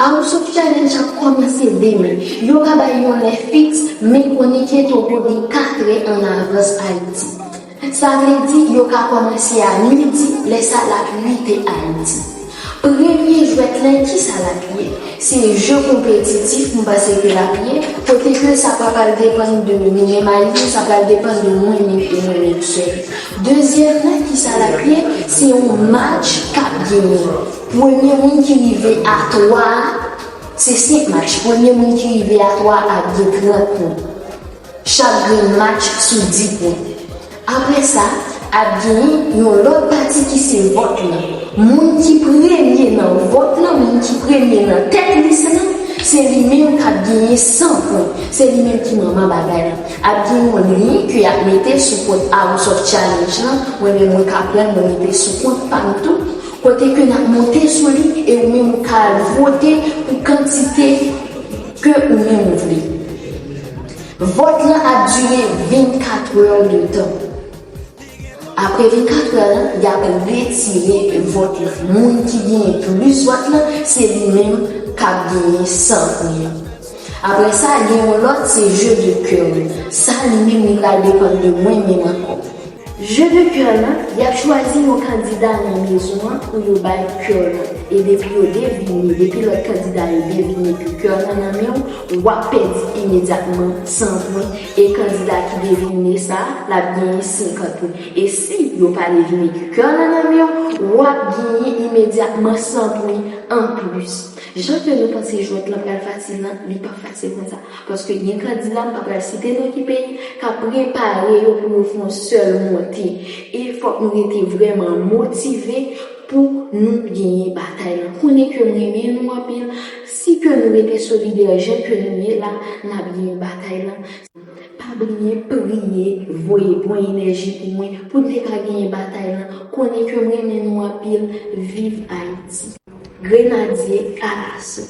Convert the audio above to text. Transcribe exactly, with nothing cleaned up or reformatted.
House of Challenge ap kòmanse demen. Yo ka bay yon lè fiks, men konnen ke Togo gen kat è an avans Ayiti. Sa vle di yo ka kòmanse a midi, lè sa l ap uit è Ayiti. Premye jwèt lan, kisa l ap ye? Se jeu konpetitif, m panse ke l ap ye, kote ke sa pa pral depann de nou menm Ayisyen, sa pral depann de mwen menm e mwen menm sèl. Dezyèm nan, kisa l ap ye? Se yon match k ap genyen. Premye moun ki rive a twa, se senk match. Premye moun ki rive a twa ap gen trant pwen. Chak grenn match sou dis pwen. Apre sa, ap genyen yon lòt pati ki se vòt lan. Moun ki premye nan vòt lan, moun ki premye nan tèt lis lan, se li menm k ap genyen san pwen. Se li menm ki manman bagay lan. Ap gen yon lyen ke y ap mete sou kont House of Challenge lan. Mwen menm, mwen ka pran l, mwen mete sou kont pa m tou. Kote ke n ap monte sou li, e ou menm ou ka al vote pou kantite ke ou menm ou vle. Vòt lan ap dire vennkat è de tan. Apre vennkat è lan, y ap retire vòt lan. Moun ki genyen plis vòt lan, se li menm k ap genyen san pwen. Apre sa, gen yon lòt, se jeu de cœur. Sa li menm, li pral depann de mwen menm ankò. Jeu de cœur lan, y ap chwazi yon kandida nan mezon an pou yo bay cœur lan. E depi yo devine, depi lòt kandida yo devine ke cœur lan nan men w, w ap pèdi imedyatman san pwen. E kandida ki devine sa, l ap genyen senkant pwen. E si yo pa devine ke cœur lan nan men w, w ap genyen imedyatman san pwen anplis. Jan ke nou panse jwèt lan pral fasil lan, li pa fasil konsa. Paske gen kandida, m pa pral site non ki peyi, k ap prepare yo pou yo fè yon sèl monte. E fòk nou rete vrèman motive pou nou genyen batay lan. Konnen ke m renmen nou anpil. Si ke nou rete solidè jan ke nou ye la, n ap genyen batay lan. Pa bliye priye, voye bon enèji pou mwen, pou n te ka genyen batay lan. Konnen ke m renmen nou anpil. Viv Ayiti. Grenadye alaso.